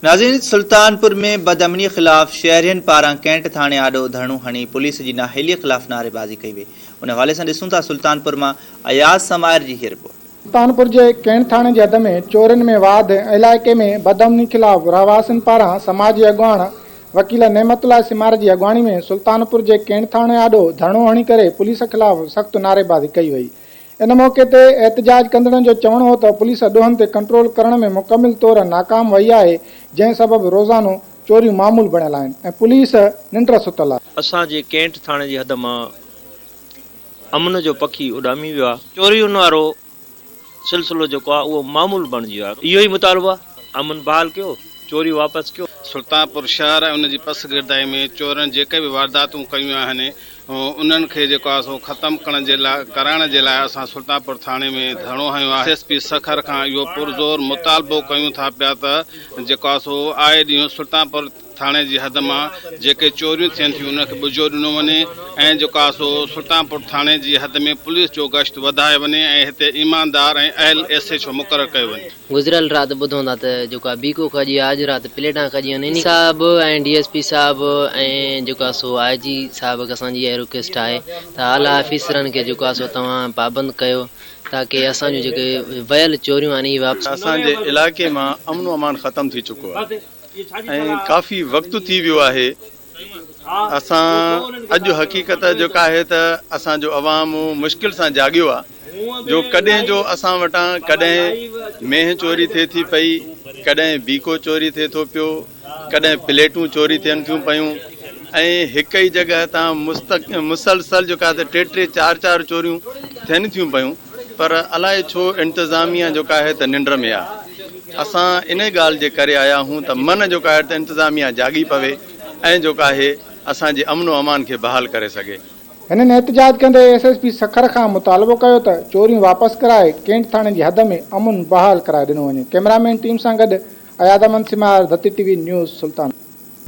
ناظرين سلطانپور ۾ بدامني خلاف شهرين پاران ڪينٽ ٿاڻي آڏو ڌرڻو هڻي پوليس جي نااهلي خلاف نعريبازي ڪئي وئي ان حوالي سان ڏسون ٿا سلطانپور مان اياز سمائر جي هي رپورٽ. سلطانپور جي ڪينٽ ٿاڻي جي حد ۾ چورين ۾ واڌ ۽ علائقي ۾ بدامني خلاف رهواسين پاران سماجي اڳواڻ وڪيل نعمت الله سمار جي اڳواڻي ۾ سلطانپور جي ڪينٽ ٿاڻي آڏو ڌرڻو هڻي ڪري پوليس خلاف سخت نعريبازي ڪئي وئي ان موقعي تي احتجاج ڪندڙن جو چوڻ هو ته پوليس ڏوهن تي ڪنٽرول ڪرڻ ۾ مڪمل طور ناڪام وئي آهي، جنهن سبب روزانو چوريون معمول بڻيل آهن ۽ پوليس ننڊ ستل آهي. اسان جي ڪينٽ ٿاڻي جي حد مان امن جو پکي اڏامي ويو آهي. چورين وارو سلسلو جيڪو آهي اهو معمول بڻجي ويو آهي. اهو ئي مطالبو آهي امن بحال ڪيو، چوريون واپس ڪيو. سلطانپور شهر ۽ ان جي پسگردائي ۾ چورن جيڪي به وارداتون ڪيون آهن انهن کي جيڪو آهي سو ختم ڪرڻ جي لاء ڪرائڻ جي لاء اسان سلطانپور ٿاڻي ۾ ڌرڻو هنيو آهي ايس ايس پي سکر کان اهو پرزور مطالبو ڪيون ٿا پيا ته جيڪو آهي سو آئي ڏينهن سلطانپور ٿاڻي جي حد مان جيڪي چوريون ٿين ٿيون انهن کي ٻجو ڏنو وڃي ۽ جيڪو آهي سو سلطانپور ٿاڻي جي حد ۾ پوليس جو گشت وڌايو وڃي ۽ هتي ايماندار ۽ اهل ايس ايڇ او مقرر ڪيو وڃي. گذريل رات ٻڌون ٿا ته جيڪو آهي بيڪو کڄي آهي اڄ رات پليٽان کڄي آهن انهي صاحب ۽ ڊي ايس پي صاحب ۽ جيڪو آهي سو آء جي صاحب کي اسان جي اها رڪويسٽ آهي ته اعليٰ آفيسرن کي جيڪو آهي سو توهان پابند ڪيو تاڪه اسان جون جيڪي ويل چوريون آهن اهي واپس اسان جي علائقي مان امن و امان ختم ٿي چڪو آهي ۽ ڪافي وقت ٿي ويو آهي اسان اڄ حقيقت جيڪا آهي ته اسان جو عوام مشڪل سان جاڳيو آهي جو ڪڏهن جو اسان وٽان ڪڏهن مينهن چوري ٿئي ٿي پئي ڪڏهن بيڪو چوري ٿئي ٿو پيو ڪڏهن پليٽون چوري ٿين ٿيون پيون ۽ هڪ ئي جڳهه تان مسلسل جيڪا ته ٽي ٽي چار چار چوريون ٿين ٿيون پيون پر الائي ڇو انتظاميا جيڪا آهي ته ننڊ ۾ آهي. اسان انهي ڳالهه جي ڪري آيا آهيون ته من جيڪا آهي ته انتظاميا جاڳي پوي ۽ جيڪا آهي اسان جي امن و امان کي بحال ڪري سگهي. هنن احتجاج ڪندي ايس ايس پي سکر کان مطالبو ڪيو ته چوريون واپس ڪرائي ڪينٽ ٿاڻي جي حد ۾ امن بحال ڪرائي ڏنو وڃي. ڪئميرامين ٽيم سان گڏ اياز احمد سمار، ڌرتي ٽي وي نيوز، سلطان.